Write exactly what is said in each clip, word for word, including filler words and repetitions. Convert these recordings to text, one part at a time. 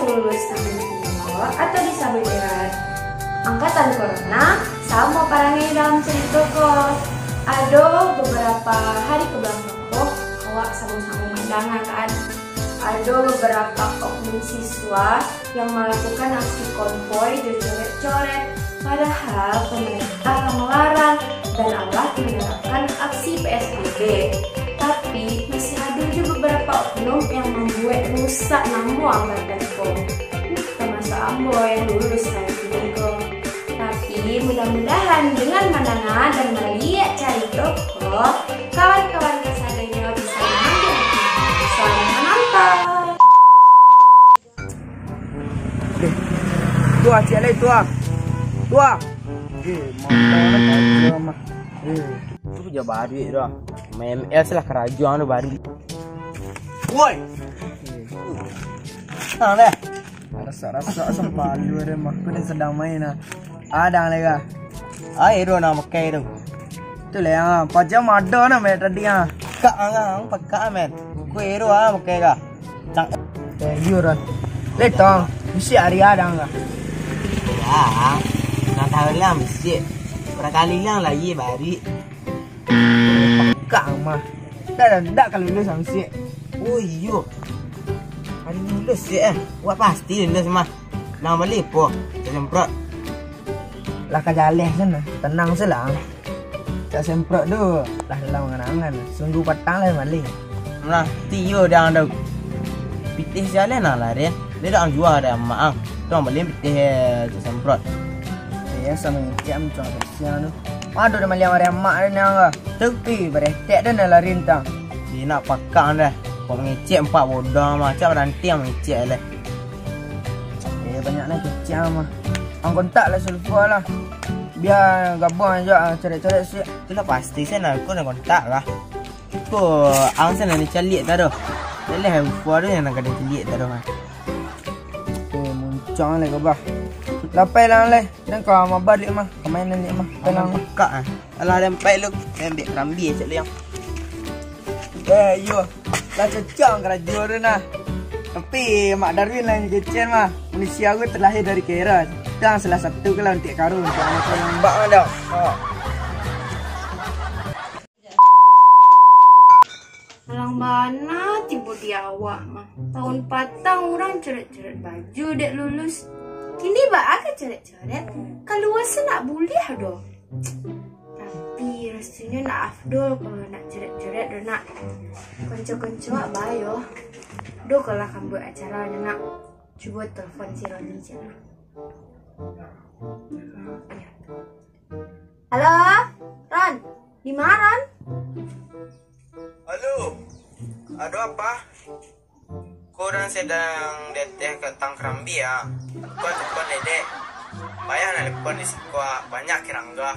lulus angkatan limo atau disabuik dengan angkatan corona, samo parangai dalam carito ko. Ado beberapa hari ke belakang ko, awak samo-samo mandangakan ado beberapa oknum siswa yang malakukan aksi konvoi jo coret-coret, padahal pemerintah lah melarang dan alah menerapkan aksi P S B B. Tapi, masih ado jo beberapa oknum yang mambuek rusak namo angkatan ko. Nah, tamasuak ambo yang lulus nanti ko. Tapi, mudah-mudahan dengan mandanga dan maliek carito ko, kawan-kawan kasadonyo bisa mangambil hikmah. Selamat menonton. Eh, tu ah, ciek lai tu ah. Tu ah. Eh, mantap lah, mantap lah, mah. Eh. Tu je baruik tu ah. Main M L lah karajo tu baruik. Woi. Nah, deh. Rasak-rasak sampah lu deh, mah. Aku ni sadang main ah. Adang lai ka? Ai, ero nan makai tu. Tu lah yang, ah, pajam ado nan main tadi ah. Kak ang, ang pakak ah, men. Ku ero ah makai ka. Cang. Eh, iyo, Ron. Letong, bisi ari adang ka? Ya, nang tahu lah bisi. Barangkali lah lagi bari. Pakak ang mah. Dah, dah, dah ka lulus ang bisi. Oh, iyo. Ari lulus je eh. Wak pasti lulus mah. Nang bali po, tasemprot. Lah ka jaleh sen, tenang se lah. Tasemprot tu lah dalam angan-angan. Sungguh patang lah bali. Nah, ti iyo dang dau. Pitih jaleh nah lah den. Dia dak ang jua dek amak ang. Tu ang bali pitih eh, tasemprot. Iyo, samo ngecek macam kasian tu. Aduh, dah maliang ari amak den yang ka. Tu pi beretek den lah lari entang. Di nak pakak dah. Kok ngecek empat bodoh mah, cak baranti ang ngecek leh. Eh, banyak nah kecek mah. Ang kontak lah Sulfa lah. Bia gabuang aja, ah, coret-coret siap. Tu lah pasti sen aku nak kontak lah. Ko ang sen ni caliak tak doh. Leleh Sulfa tu yang nak kena caliak tak doh mah. Eh, muncang leh gabah. Lapai lah leh. Dan kau mabar liak mah. Kau main liak mah. Tenang. Pakak ah. Alah, den pai lu, den ambiak karambia cak lu yang. Eh, iyo. Lah cocok karajo tu nah. Tapi Mak Darwin lah yang kecil mah. Manusia tu terlahir dari kera. Dang salah satu kalau untiak karun. Lambak mah dah. Ha. Alang bana tibo di awak mah. Tahun patang urang coret-coret baju dek lulus. Kini baa ka coret-coret? Kalua se ndak buliah doh. Tapi, rasonyo ndak afdol kalau ndak coret-coret doh, nak. Konco-konco awak bayo. Doh, kalau lah kambuak acara nyo, nak. Cubo telepon si Roni cek lah. Halo, Ron. Di ma, Ron? Halo. Ado apa? Ko urang sadang di ateh ka tangkarambia. Ko telepon dedek. Payah nak telepon di siko, banyak kirangga.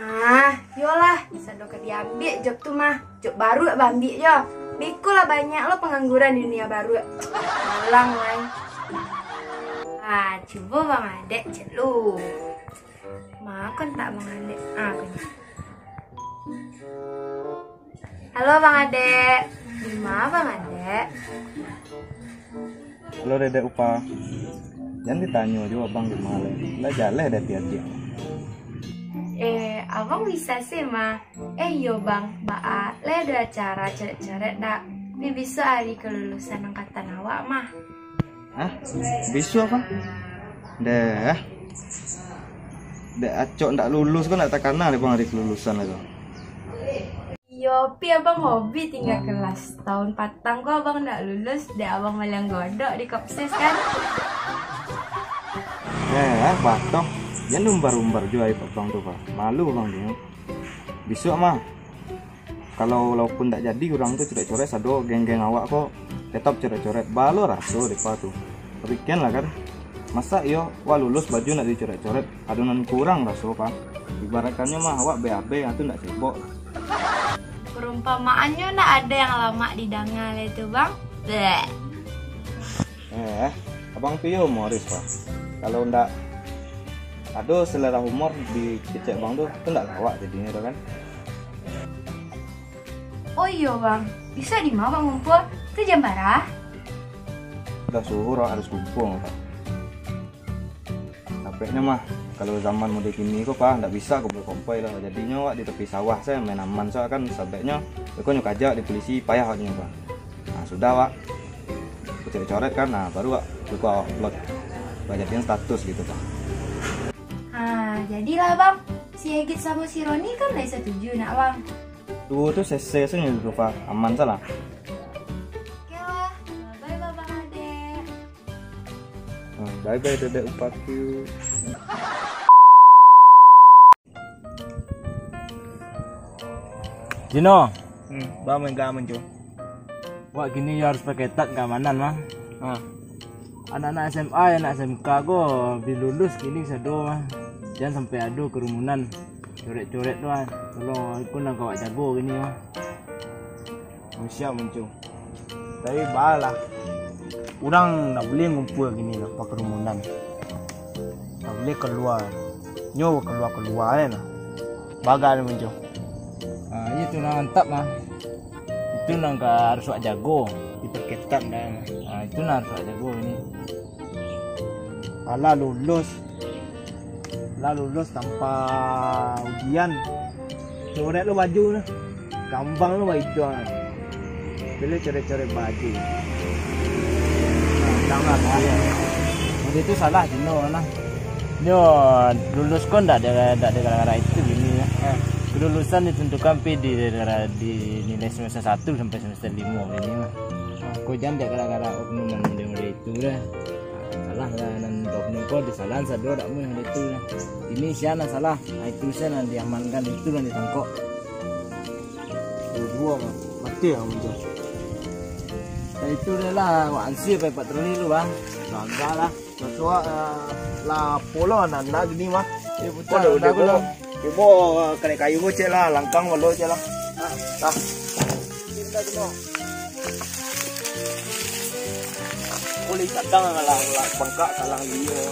Ah, yolah, sado ka diambiak job tu mah. Job baruak baambiak jo. Beko lah banyak lo pangangguran di dunia baruak. Malang wai. Ah, cubo Bang Adek cek lu. Ma kontak Bang Adek? Ah, ko nyo. Halo Bang Adek. Di ma Bang Adek? Halo Dedek Upa. Jan ditanyo juo abang di ma lai. Lah jaleh dek adiak. Eh, abang bisa sih mah. Eh, iyo Bang, baa, lai ado acara coret-coret dak? Bi bisuak ari kelulusan angkatan awak mah. Hah? Bisuak apa? Deh. Dek acok ndak lulus ko ndak takana dek bang ari kelulusan lai ko. Iyo, pi abang hobi tingga kelas. Tahun patang ko abang ndak lulus, dek abang maliang godok di Kopsus kan? Eh, ah, batong. Jan umbar-umbar juo aib abang tu, Pak. Malu abang tengok. Bisuak mah. Kalau walaupun ndak jadi urang tu coret-coret sado geng-geng awak ko, tetap coret-coret. Baa lo raso depa tu. Tapi ken lah kan. Masa iyo, wak lulus baju ndak dicoret-coret, ado nan kurang raso, Pak. Ibaratkannyo mah awak B A B, ah, tu ndak cebok. Perumpamaannyo ndak ado yang lamak didanga lai tu, Bang. Bleh. Eh, abang tu iyo humoris, Pak. Kalau ndak ado selera humor di kecek abang tu, tu ndak lawak jadinyo tu kan. Oh iyo, Bang. Bisuak di ma Bang ngumpua? Tu jam bara? Dah suhur, awak harus kumpul, Pak. Capeknyo mah, kalau zaman mode kini ko, Pak, ndak bisa kumpul-kumpul lah. Jadinyo awak di tepi sawah sajo, main aman sajo kan, sababnyo, beko nyo kajak di polisi, payah awak nyo, Pak. Nah, sudah, Pak. Aku coret-coret kan, nah, baru awak, aku upload. Bajadian status gitu, Pak. Ah, jadilah, Bang. Si Egit samo si Roni kan lai satuju nak, Bang. Duo tu sese sajo dulu, Pak. Aman salah. Oke lah. Bye-bye, Bang Adek. Ah, bye-bye, Dedek Upaku. Jino. Hmm, bang, main gaman, Jo. Wak, kini yo harus pakai ketat keamanan, mah. Ah. Anak-anak S M A, anak S M K ko, bi lulus kini sado, mah. Jan sampai ado kerumunan. Coret-coret tu, ah. Tolong, iko nan ka awak jago kini, mah. Oh, siap, Mancu. Tapi baa lah. Urang ndak buliah ngumpul kini lah, pakarumunan. Ndak buliah kalua. Nyo kalua-kalua, kan? Bagai, Mancu. Ah, iyo tu nan mantap, mah. Itu nan ka harus awak jago. Diperketat, dah. Ah, itu nan harus awak jago ini. Alah lulus. Lah lulus tanpa ujian. Coret lo baju tu. Kambang lo baju tu. Boleh coret-coret baju. Kambang lah, ya. Waktu itu salah Jino lah. Nyo lulus ko ndak ada, ndak ada gara-gara itu gini ya. Eh. Kelulusan ditentukan pi di, di nilai semester satu sampai semester limo ini mah. Ko jan dek gara-gara oknum nan model-model itu dah. Salah lah nan oknum ko, disalahan sado dak mah itu dah. Ini sia nan salah. Nah, itu sia nan diamankan, itu nan ditangkok. Duo-duo mah. Mati lah Mancu. Nah, itu dah lah, wak ansi pai patroli tu, Bang. Gagal lah. Masuak, ah, lah pulo nan nak gini mah. Eh, putar. Pulo, udah pulo. Cubo, ah, kanai kayu ko cek lah, langkang pulo cek lah. Ah. Dah. Ini dah semua. Boleh kadang lah, lah bangkak salah liyo.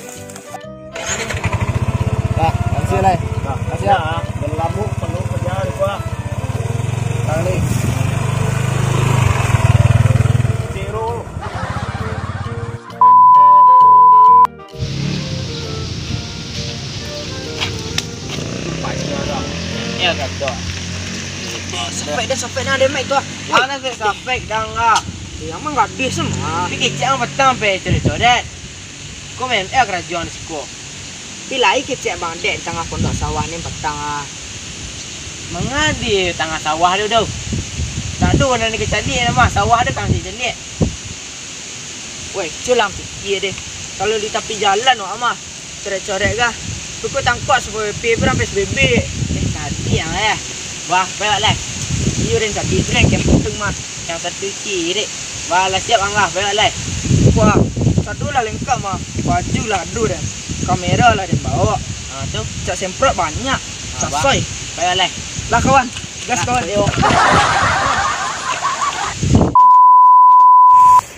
Dah, makasih, Lai. Dah. Makasih, ya. Dah, berlabuh penuh kerja di gua. Kali. Zero. Ya, gadoh. Sapek dah, sapek dah, ada mic tu ah. Woi. Mana tu sapek dah enggak? Eh, amang gadis semua. Tapi kecek ang patang pe codet-codet. Ko main eh karajo ang di siko. Tapi lai kecek bang dek di tangah pondok sawah ni patang ah. Manga di tangah sawah tu, tu. Tak ado nan dicaliak mah, sawah tu kan dicaliak. Weh, culang pikia deh. Kalau di tapi jalan wak mah, coret-coret kah? Pukul tangkok Satpol P P, berang P S B B. Eh, tadi yang eh. Wah, pai wak lai. Iyo, den tadi tu den kempuang mah. Yang satu cirik. Wah, lah siap ang lah, pai wak lai. Wah, sado lah lengkap mah. Baju lah ado den. Kamera lah den bawa. Ha, tu. Cak semprot banyak. Ha, bah. Sasai. Pai wak lai. Lah, kawan. Gas, kawan.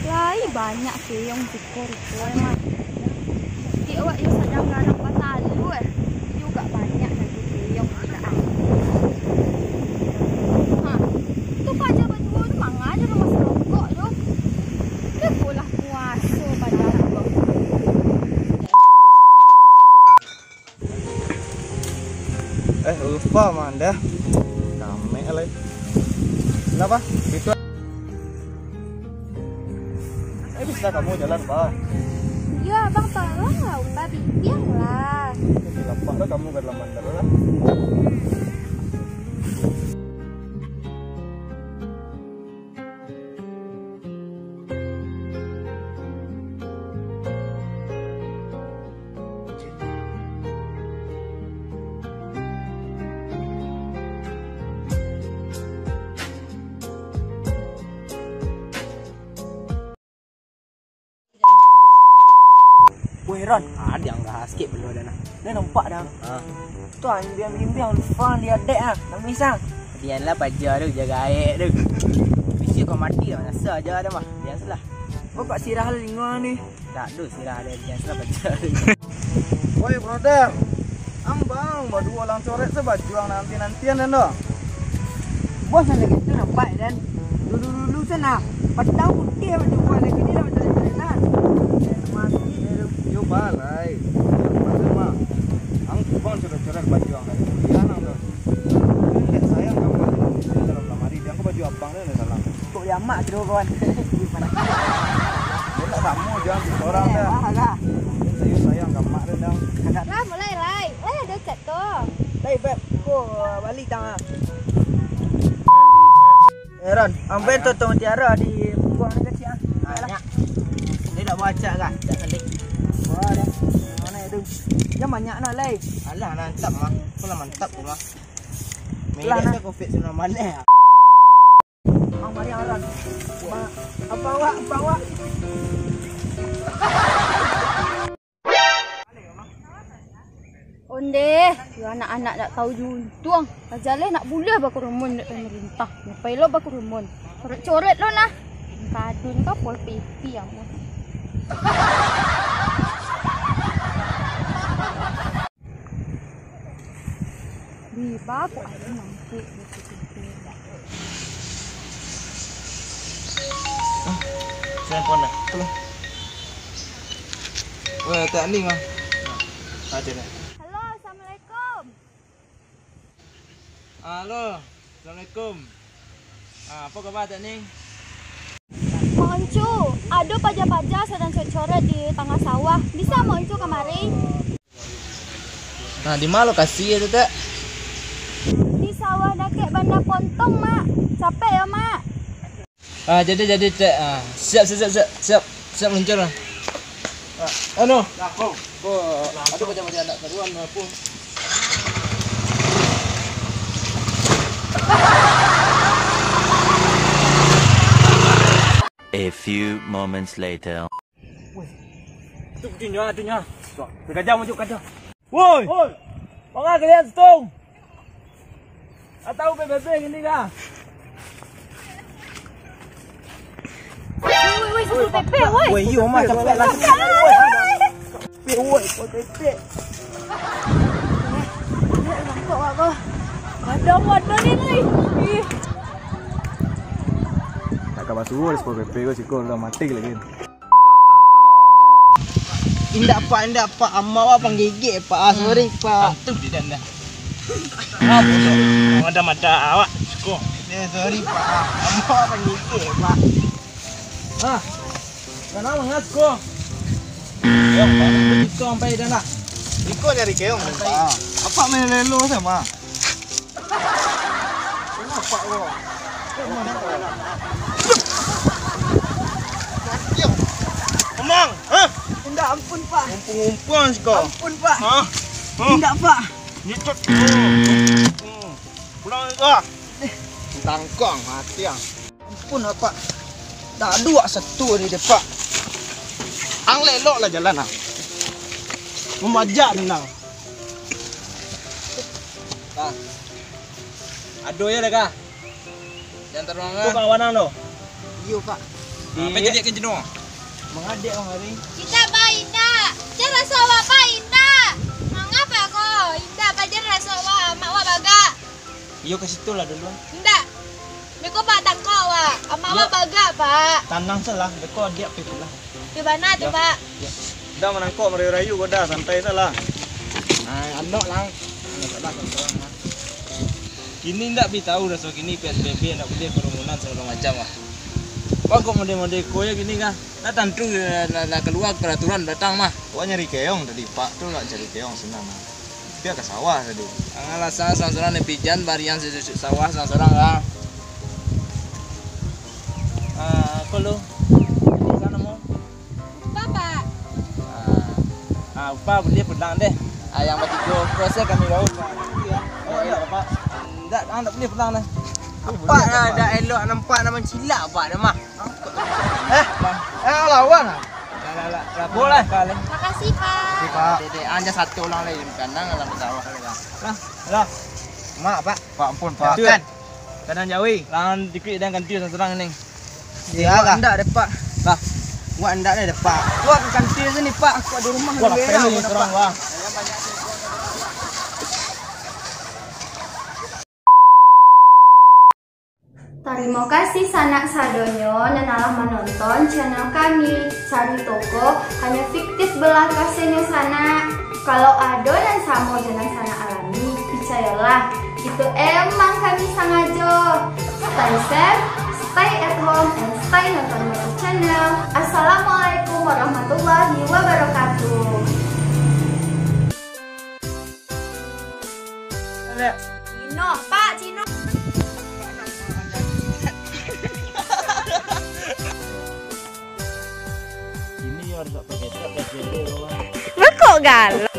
Lai banyak keong siko rupo, eh, mah. Di awak yo sadang garang batalu, eh. Yo gak banyak lagi keong tidak ada. Ha, tu paja baduo tu manga jo rumah sarokok tu. Dah bolah puaso paja tu. Eh, lupa mah dah. Ramek lai. Kenapa? Itu. Eh, bisa kamu jalan, Pak? Iya, Abang, tolong lah, Upa, bibiang lah. Jadi lapar lah kamu ke dalam bandar lah. Weh, Ron, ah, dianggah sikit belo dah nah. Dah nampak dah. Ha. Tu anjing bimbang lupa dia dek ah. Nangis ah. Dian lah paja tu jaga aek tu. Bisi kau mati lah, rasa aja dah mah. Dian salah. Kau pak sirah lingo ni. Tak ada sirah ada, Dian salah paja tu. Woi, brother. Ambang, baduo urang coret sabajuang nanti-nantian dan doh. Bos nan lagi tu nampak dan dulu-dulu sana. Patang putih baju kau lagi ni dah macam-macam lah. Duh, kawan. Dia tak sama je, orang dah. Sayang, sayang, gamak dah. Lah, mulai, Lai. Lai, ada chat tu. Lai, beb. Ko, balik tang, ah. Eh, Ron, ambil tu, tu tiara di punggung ni kecil, ah. Ah, nyak. Dia tak baca kah? Tak kali. Wah, dah. Mana itu? Dia banyak nak, Lai. Alah, mantap, mah. Aku lah mantap, tu, mah. Lah, merek nah. Covid sembilan belas. Ang mari aran. Ba-, apa awak? Apa awak? Ondeh, yo anak-anak dak tahu juntuang. Ajaleh nak buliah bakurumun dek pemerintah. Ngapai lo bakurumun? Coret-coret lo nah. Kadun ka pol pipi amun. Di bako air mangkuk. Ah, saya pun nak. Halo. Weh, tak ni mah. Ada dah. Halo, assalamualaikum. Halo, assalamualaikum. Ah, apa khabar, Tek Ning? Mak Oncu, ado paja-paja sadang coret-coret di tangah sawah. Bisa Mak Oncu kamari? Nah, di ma lokasi tu, Tek? Di sawah dakek Banda Pontong, Mak. Capek yo, Mak? Ah, jadi, jadi, Tek. Ah, siap, siap, siap, siap. Siap, siap meluncur lah. Ah, anu. Lah, Bang. Ko, aduh, macam-macam nak karuan, apa? A few moments later. Weh, tu, tu nyo, tu nyo. Dikajak, muncul kajak. Woi! Woi! Manga kalian situ? Atau P B B gini kah? Woi, woi, woi, Satpol P P, woi. Woi, iyo, mah, capek lah. Woi, woi, Satpol P P. Nek, nek, nampak awak ko. Ada, ada ni, ni. Ih. Tak ka basuo Satpol P P ko siko, lah mati lagi. Indak, Pak, indak, Pak. Amak awak panggigik, Pak. Ah, sorry, Pak. Tantu tidak, dah. Ah, bodoh. Mada-mada awak. Suko. Eh, sorry, Pak. Amak awak panggigik, Pak. Ah, kenapa ngas ko? Yo, Pak. Iko sampai dah nak. Iko dari keong, Pak. Apa main lelo sama? Kenapa lo? Omong, hah? Indak, ampun, Pak. Umpung-umpung siko. Ampun, Pak. Hah? Hah? Indak, Pak. Nyucut. Pulang itu ah. Tangkong mati ah. Ampun, Pak. Dak ado wak satu di depak. Ang lelok lah jalan ah. Mamajak minang. Nah. Ado yo dah kah? Jan taruang tu lah. Kawan ang tu? Iyo, Pak. Apa jadi kin jenuh? Mangadek ang hari. Indak, Pak, indak. Jan raso awak, Pak, indak. Mangapa ko? Indak, Pak, jan raso awak. Amak awak bagak. Iyo, ka situ lah dulu. Indak. Beko Pak tangkok awak. Amak awak bagak, Pak. Tanang salah. Beko adiak pi pulang. Di mana tu, Pak? Dah manangkok merayu-rayu ko dah, santai salah. Ah, anok lang. Anok salah, santai lang. Kini ndak bi tahu raso kini P S B B ndak buliah kerumunan sagalo macam lah. Wah, kok mode-mode ko yo kini kah? Ndak tantu lah, lah, lah kalua peraturan datang mah. Wah, nyari keong tadi, Pak. Tu nak cari keong senang lah. Pia ka sawah tadi. Janganlah sa-, sorang-sorang ni pijan barian si-, si-, sawah sorang-sorang lah. Ah, ko lu. Di sana mau. Upah, Pak. Ah, ah, upah buliah pulang deh. Ah, yang batigo, proses kami bawa, Pak. Iya. Oh, iya, Pak. Ndak, ah, ndak buliah pulang deh. Apak dah, dah elok nampak nak mancilak, Pak, dah mah. Eh, eh, lawan ah. Lah, lah, lah, lah, boleh. Makasih, Pak. Makasih, Pak. Dek, dek, anja satu urang lai, kanang dalam sawah lai, Pak. Lah, lah. Mak, Pak. Pak, ampun, Pak. Kan. Kanang jauh. Langan dikit dan ganti sorang-sorang ni. Iya, Pak. Ndak deh, Pak. Lah. Wak ndak deh, Pak. Wak ka kantin sini, Pak. Aku ada rumah. Wak dulu, lapeh ya, ni Pak. Sorang, wah. Tarimo kasih sanak sadonyo nan alah manonton channel kami. Carito ko hanyo fiktif belakasenyo sanak. Kalau ado nan samo jo nan sanak alami, picayolah, itu emang kami sangajo. Stay safe, Stay at home and stay nonton my channel. Assalamualaikum warahmatullahi wabarakatuh. Cino, Pak, Cino. Ini harus pakai tas, pakai dulu. Kok galak?